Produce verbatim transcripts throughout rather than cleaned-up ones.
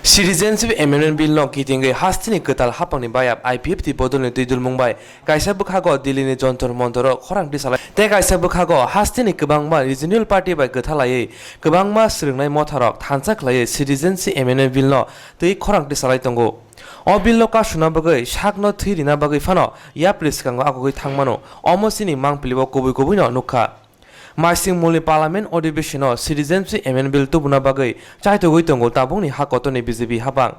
Citizenship Amendment Bill no kitingwi hasteni kwtal haphangni bayap I P F T bodolni twi dulmung bai kaisa bwkhago Delhi ni Jontor Montor o khorang tisalai tei kaisa bwkhago hasteni kwbangma regional party bai kwthalaiwi kwbangma swrwngnai motharok thansa khlaiwi Citizenship Amendment Bill no twi khorang tisalai tongo. O bill no kasuna bagwi sakno thwi rina bagwi phano yapri swkango agugwi thangmano omo chini mangpili o kubui kubui no nukha. Maising mulni Parliament Adhibeshon o Citizenship Amendment Bill tubuna bagwi chaitugwi tongo tabukni ha kotorni B J P hapang.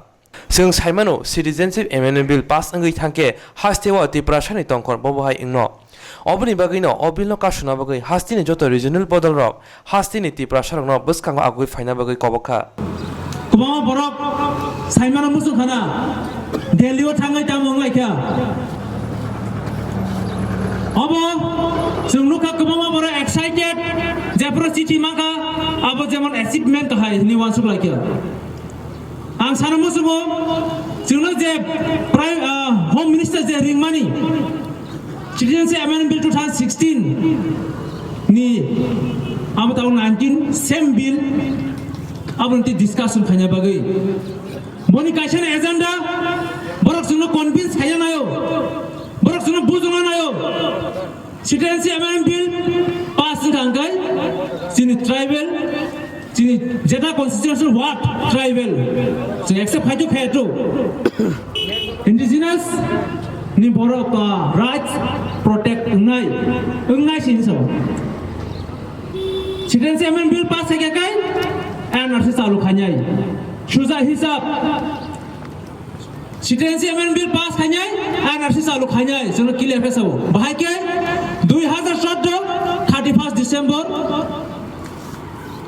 Chwng saimano Citizenship Amendment Bill pass wngwi thangkhe hasteo Tiprasani tongkhor bobo hai wngno. Oboni bagwino o bill no kasuna bagwi hasteni joto regional bodol rok hasteni Tiprasarokno bwskango agwi phaina bagwi kobok kha. Kwbangma borok saimano muchung khana Delhi o thangwi tamo wnglaikha. Obo chwng nukha kwbangma borok excited, jephru chithi mankha, abo jemon achievement hai hwnwi uansuk laikha. Ang sana muchungo chwngno je Prime, ah, Home Minister je ringmani Citizenship Amendment Bill two thousand sixteen ni abo tabuk nineteen same bill abo nti discussion khaina bagwi. Boni kaisa ni agenda, borok chwngno convince khaina nayo, borok chwngno bujona nayo. Citizenship Amendment Bill pass wngkha hwnkhe chini tribal, chini jeta constitutional word tribal, chwng accept khai to khai to. Indigenous ni borok, ah, rights protect wngnai, wngnai sini sabo. Citizenship Amendment Bill pass khaikha khai N R C chalu khainai. Suja hisab, Citizenship Amendment Bill pass khainai, N R C chalu khainai, chwngno clear khe sao. Bahai khe dui hazar chordo thirty first December,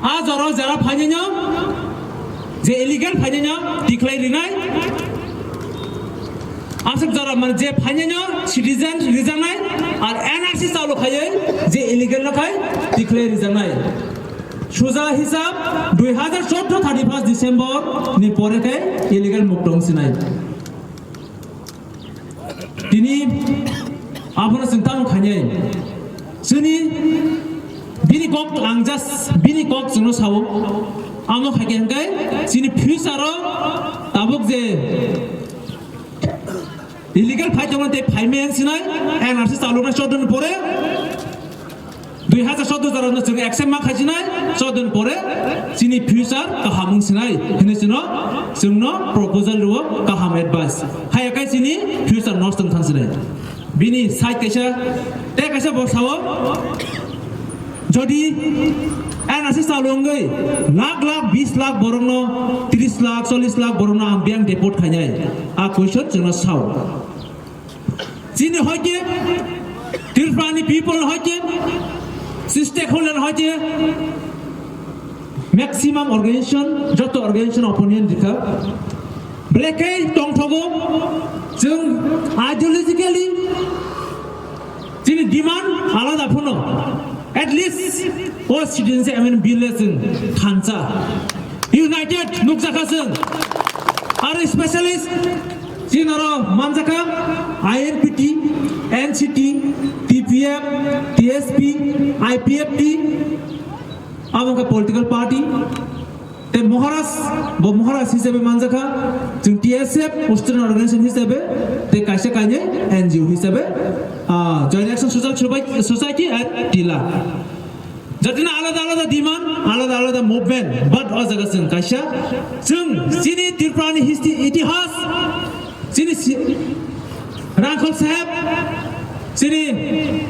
a jora jera phainai no, je illegal phainai no tikhlai rinai. Aswk jora mane je phainai no citizen rijaknai, ar N R C chalu khaiwi je illegal no khai tikhlai rijaknai. Suja hisab dui hazar chordo thirty first December ni pore khe illegal mukto wngsinai. Tini abono chwng tamo khainai. Chini bini kok ang just bini kok chwngno sao. Amo khaikhe hwnkhe chini future o tabuk je illegal phai tongmani tei phaimani sinai N R C chaluknai chordo ni pore. Dui hazar chordo jora no chwng accept ma khaijinai, chordo ni pore chini future kaham wng sinai hinwi chwngno, chwngno proposal rwo kaham advice. Haiya kai chini future nosto wng thang sinai. Bini side kaisa, tei kaisa bo sao, jodi N R C chalu wngwi lakh lakh, bis lakh borokno, tris lakh, chollis lakh borokno ang biyang deport khainai. A question chwngno sao. Chini hoite, Tripurani people hoite, stakeholder hoite, maximum organization, joto organization opinion dikha. Belai khe tongthogo, chwng ideologically chini demand alada phano. At least o citizenship amendment bill le chwng thansa. United nukjakha chwng. Aro specialist chini oro manjakha I N P T, N C T, T P F, T S P, I P F T, abo wngkha political party. Tei Maharaj, bo Maharaj hisabe manjakha, chwng T S F, Western Organization hisabe, tei kaisa kainwi N G O hisabe, ah, Joint Action Social Soci-, Society and tila. Jotino alada alada demand, alada alada movement, but o jaga chwng kaisa, chwng chini Tripurani history, itihas, chini si-, Rangkhol Saheb, chini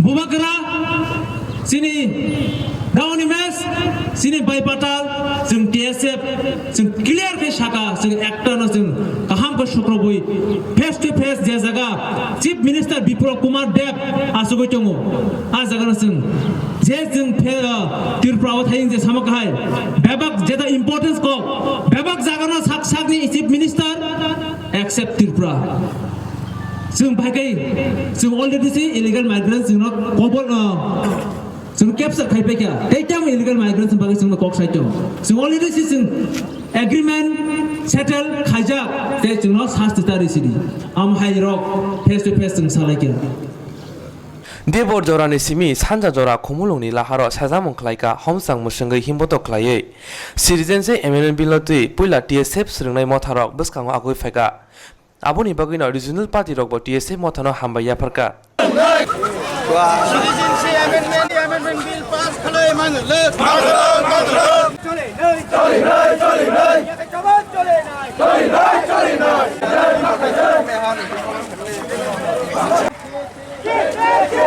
Bubagra, chini Daoni Mes, chini Bai Patal, chwng T S F, chwng clear khe saka, chwng ekta no chwng kaham khe sukrubui face to face je jaga Chief Minister Biplab Kumar Deb asugui tongo. A jaga no chwng je chwng phe-, ah, Tripura o thayung je sama kahai bebak jeta importance kok, bebak jaga no sak sak ni Chief Minister accept Tripura. Chwng bai kai, chwng already se illegal migrants chwngno kobol, ah, chwng capture khai paikha. Tei tamo illegal migrants bagwi chwngno kok sai tong. Chwng already se chwng agreement settle khaijak, tei chwngno sasti ta rw sidi. Am hai rok face to face chwng salaikha. Debor jorani simi sanja jora Khumulwngni laharo sejamung khlaika homchang mwswngwi himbotok khlaiwi. Citizenship Amendment Bill-o twi puila T S F swrwngnai motharok bwskango agwi phaika. Aboni bagwino regional party rokbo T S F mothano hambai yapharka. Citizenship Amendment, Amendment Bill pass khlai mano le. Chole nai, chole nai, chole nai. Chole nai, chole nai.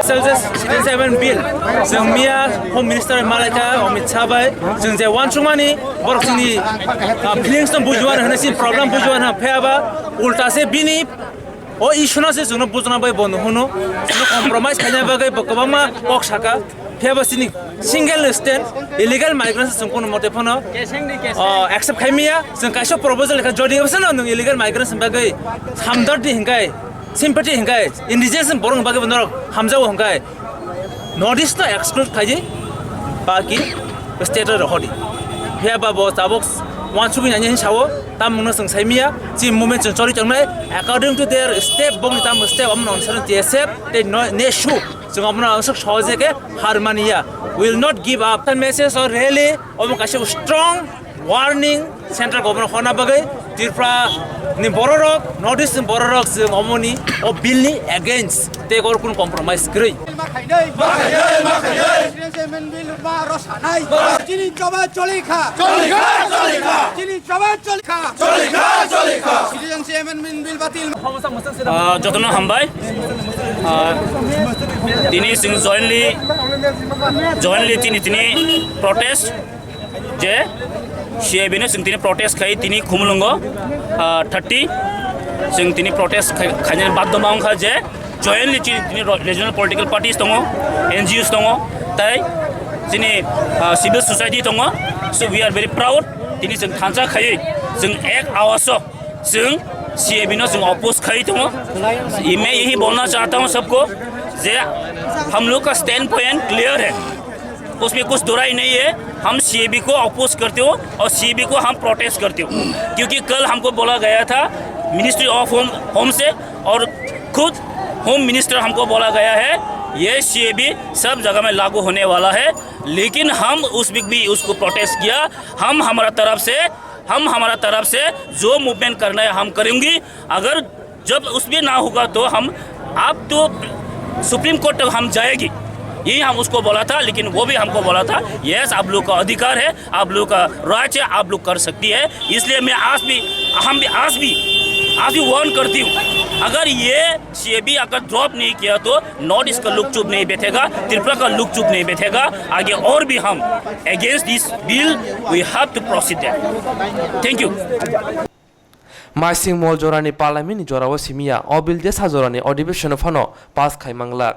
Citizenship Amendment Bill, chwng miya Home Minister malaika Amit Shah bai, chwng je uansukmani, borok chini, ah, feelings no bujiwan hwnwi, chini problem bujiwan hwnwi, phiyaba ulta se bini o issue no se chwngno bujna bai bono hwno, chwngno compromise khaina bagwi bo kwbangma kok saka, phiyaba chini single stand, illegal migrants chwng kono mote phano, ah, accept khai miya, chwng kaisa proposal kha jodi bwsano nwng illegal migrants bagwi hamdard di hinkai, sympathy hinkai, indigenous borok bagwi norok hamjago hinkai. North East no exclude khaidi, baki state o rohodi. Phiyaba bo tabok uansugwi nani hin sao, tam mungno chwng saimiya, chini movement chwng choli tongnai, according to their step, bongni tam step, amno answer T S F, tei no, nesu, chwng amno answer sohoje khe harmaniya. We will not give up. Message or rally, omo kaisa strong warning central government honna bagwi Tripura ni bororok, North East ni bororok chwng omoni o bill ni against tei oro kunu compromise kwrwi. Ma khainai, ma khainai, ma khainai. Citizenship Amendment Bill ma ro sanai. Chini choba choli kha. Choli kha, choli kha. Chini choba choli kha. Choli kha, choli kha. Citizenship Amendment Bill batil. Ah, jotono hambai. Ah, tini chwng jointly, jointly tini, tini protest je C A B no chwng tini protest khai tini Khumulwngo, ah, thirty chwng tini protest khai, khaina badhoma wngkha je jointly chini tini ro-, regional political parties tongo, N G Os tongo, tai chini, ah, civil society tongo. So we are very proud, tini chwng thansa khaiwi chwng ek awaso chwng C A B no chwng oppose khai tongo. मैं यही बोलना चाहता हूँ सबको, जे हम लोग का stand point clear है, उसमें कुछ दो राय नहीं है। हम C A B को अपोज करते हो और C A B को हम प्रोटेस्ट करते हो, क्योंकि कल हमको बोला गया था मिनिस्ट्री ऑफ होम, होम से, और खुद होम मिनिस्टर हमको बोला गया है ये C A B सब जगह में लागू होने वाला है। लेकिन हम उस भी, भी उसको प्रोटेस्ट किया। हम हमारा तरफ से, हम हमारा तरफ से जो मूवमेंट करना है हम करेंगे। अगर जब उसमें ना होगा तो हम आप तो सुप्रीम कोर्ट तक हम जाएगी, यही हम उसको बोला था। लेकिन वो भी हमको बोला था, यस, आप लोग का अधिकार है, आप लोग का राइट है, आप लोग कर सकती है। इसलिए मैं आज भी, हम भी आज भी, आज भी वार्न करती हूँ, अगर ये C A B अगर ड्रॉप नहीं किया तो नॉर्थ ईस्ट का लुक चुप नहीं बैठेगा, त्रिपुरा का लुक चुप नहीं बैठेगा। आगे और भी हम against this bill, we have to proceed there। Thank you। Maising mol jorani parliament ni jorao simiya, o bill jesa jorani अधिवेशन phano pass khai manglak.